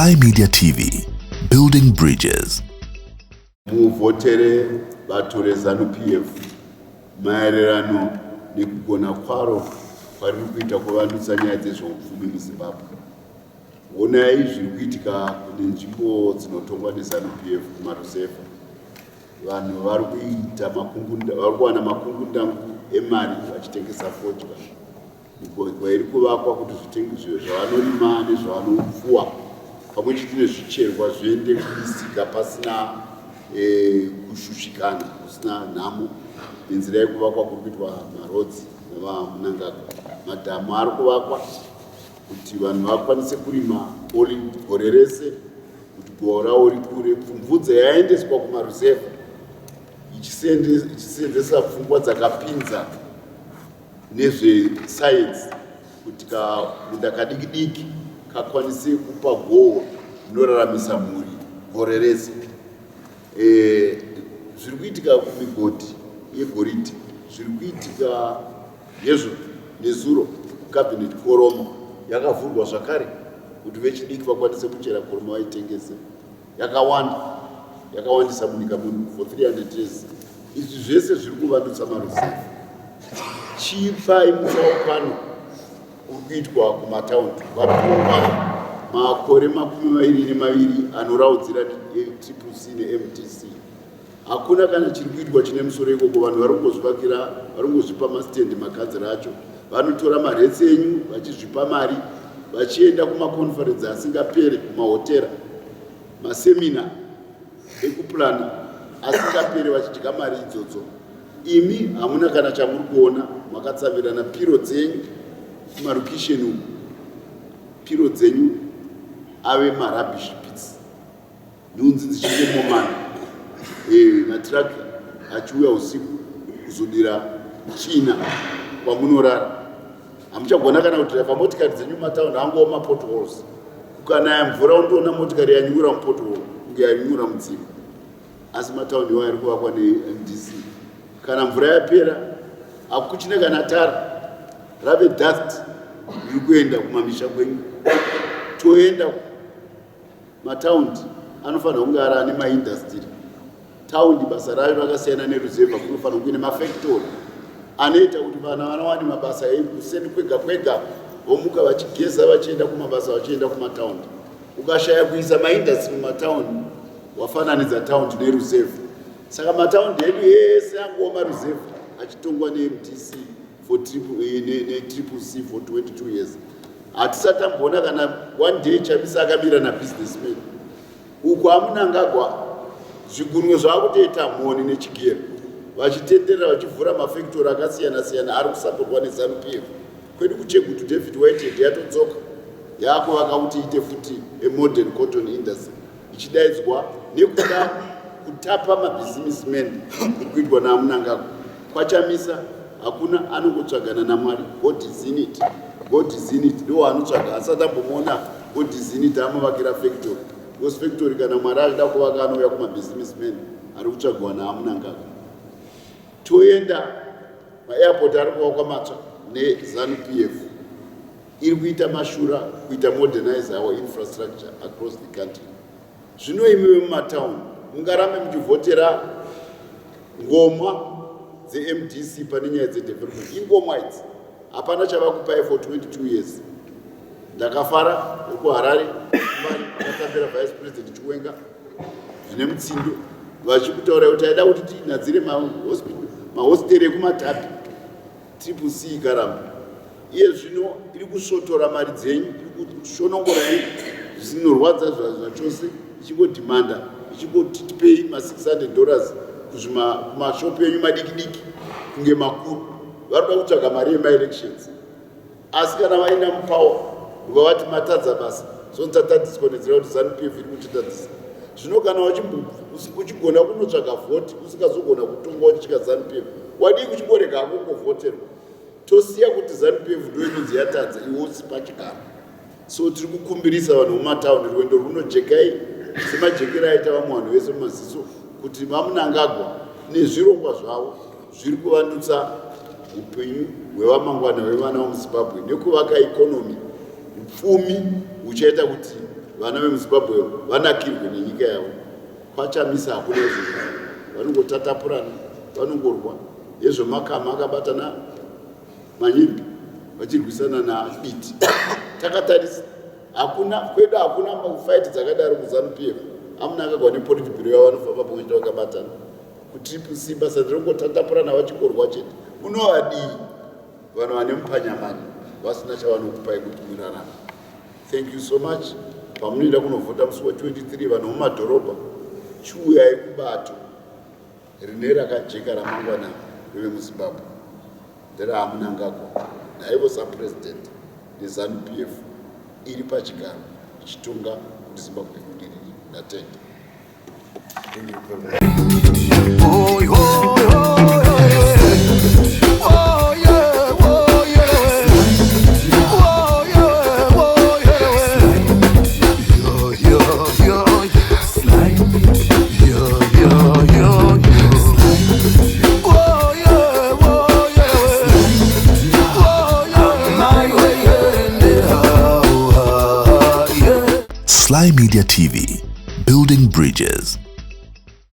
Sly Media TV, building bridges. Muvhotere bato reZanu-PF maererano nekugona kwaro kwariri kuita kuvandutsa nyaya dzezveupfumi muZimbabwe. Honai zviri kuitika kune nzvimbo dzinotongwa neZanu-PF kumaruzevha. Vanhu vari kuita makungunda, vari kuwana makungundangu emari vachitengesa fodya. Migwagwa iri kuvakwa kuti zvitengeswe zvavanorima nezvavanopfuwa pamwe chete nezvicherwa zviende kumisika pasina e, kushushikana kusina nhamo nenzira yekuvakwa kuri kuitwa marodzi navaMnangagwa. Madhamu ari kuvakwa kuti vanhu vakwanise kurima oli gore rese kuti goho ravo rikure. Pfumvudza yaendeswa kumaruzevha ichisenzesa pfungwa dzakapinza nezvesayensi kuti kamunda kadiki diki kakwanise kupa goho rinoraramisa mhuri gore rese. E, zviri kuitika kumigodhi yegoridhe zviri kuitika nezvo nezuro kucabinet koroma yakavhurwa zvakare kuti vechidiki vakwanise kuchera koroma vaitengese yakawanda yakawandisa munyika muno for 300 years. Izvi zvese zviri kuvandutsa maruzevha. Chipai mutsaukano uri kuitwa kumataundi vapiwa makore 22 anoraudzira Triple C neMDC. Hakuna kana chiri kuitwa chine musoro ikoko. Vanhu vari kungozvivakira, vari kungozvipa masitendi makanzera acho. Vanotora maretsi enyu vachizvipa mari vachienda kumaconference asingapere kumahotera, masemina ekuplana asingapere vachidya mari idzodzo. Imi hamuna kana chamuri kuona, makatsamirana piro dzenyu kumarukisheni uku, piro dzenyu ave marubbish pits. Nhunzi dzichingomomana, eh, matruck achiuya usiku kuzodira tsvina kwamunorara. Hamuchagona kana kudhiraivha motikari dzenyu mumataundi, angova mapotholes. Kukanaya mvura unotoona motikari yanyura mupothole kunge yanyura mudziva. Asi mataundi iwayo ari kuvakwa neMDC. Kana mvura yapera hakuchina kana tara, rave dust riri kuenda kumamisha kwenyu. Toenda Mataundi anofanirwa kunge ari ane maindastiri. Taundi basa rayo rakasiyana neruzevha, kunofanirwa kuine mafactory anoita kuti vana vanawane mabasa ekuseni kwega kwega, vomuka vachigeza vachienda kumabasa vachienda kumataundi. Ukashaya kuisa maindastiri mumataundi wafananidza taundi neruzevha. Saka mataundi edu ese angova maruzevha achitongwa neMDC for triple, eh, netriple C for 22 years. Hatisati tamboona kana one day Chamisa akamira nabusinessman. Uku aMnangagwa zvigunwe zvakutoita mhoni nechigero vachitenderera vachivhura mafactory akasiyana siyana ari kusapotwa neZanu PF. Kwedu kuChegutu David Whitehead yatodzoka yaakuvaka kuti iite futi a modern cotton industry ichidaidzwa nekuda kutapa mabusinessmen kuri kuitwa naMnangagwa. KwaChamisa hakuna anongotsvagana naMwari. God is in it, God is in it ndo anotsvaga asati ambomuona God is in it amuvakira factory because factory kana Mwari achida kuvaka anouya kumabusinessmen ari kutsvagiwa naMnangagwa. Toenda maairport ari kuvakwa matsva neZanu PF iri kuita mashura kuita modernize our infrastructure across the country. Zvino imi vemumatown mungarambe muchivhotera ngomwa dzeMDC pane nyaya dzedevelopment. Ingomwa idzi hapana chavakupai for 22 years. Ndakafara vekuHarare vakatambira Vice President Chiwenga zvine mutsindo vachikutaura kuti aida kuti tinadzire mahosteri ekumatapi. Triple C ikaramba. Iye zvino iri kusvotora mari dzenyu, iri kushonongorai zvinorwadza zvachose, ichingodhimanda ichingoti tipei ma600 dollars kumashopu enyu madiki diki kunge makuru. Vari kuda kutsvaga mari yemaelections, asi kana vaenda mupower ukavati matadza basa, zonzi tatadziswa nenzira kuti ZANU PF iri kutitadzisa. Zvino kana uchigona kunotsvaga vhoti usingazogona kutongwa uchitya ZANU PF, wadii kuchingorega hako kungovhoterwa? Tosiya kuti ZANU PF ndo inonzi yatadza, iwe usi pachigaro. So tiri kukumbirisa vanhu vemumataundi, rwendo runojekai semajekero aita vamwe vanhu vese mumaziso kuti vaMnangagwa nezvirongwa zvavo zviri kuvandutsa upenyu hwevamangwana hwevana vemuZimbabwe nekuvaka economy, upfumi huchaita kuti Vana vemuZimbabwe vanakirwe nenyika yavo. KwaChamisa hakuna izvozvo, vanongotatapurana, vanongorwa yezvemakama akabatana manyimbi vachirwisana naBiti. Takatarisa, hakuna kwedu, hakuna fight dzakadaro kuZanu PF. Amuna akagwa nepolitburo yavo, vanofamba pamwe chete vakabatana. KuTriple C basa nderongotatapurana vachingorwa chete. Munovadii vanhu vane mupanyamani vasina chavanokupai kuti murarame? Thank you so much. Pamunoenda kunovhota musi wa23, vanhu vemumadhorobha, chiuyai kubato rine rakajeka. Ramangwana revemuZimbabwe nderaMnangagwa naivo sapresident neZanu PF iri pachigaro ichitonga kuti Zimbabwe ibudirire. Ndatenda. Oh, oh, oh, oh, yeah, oh, yeah. Oh, yeah, oh, yeah. Yeah. Yeah. Oh, yeah. Oh, yeah. My way, yeah. Sly Media TV, building bridges.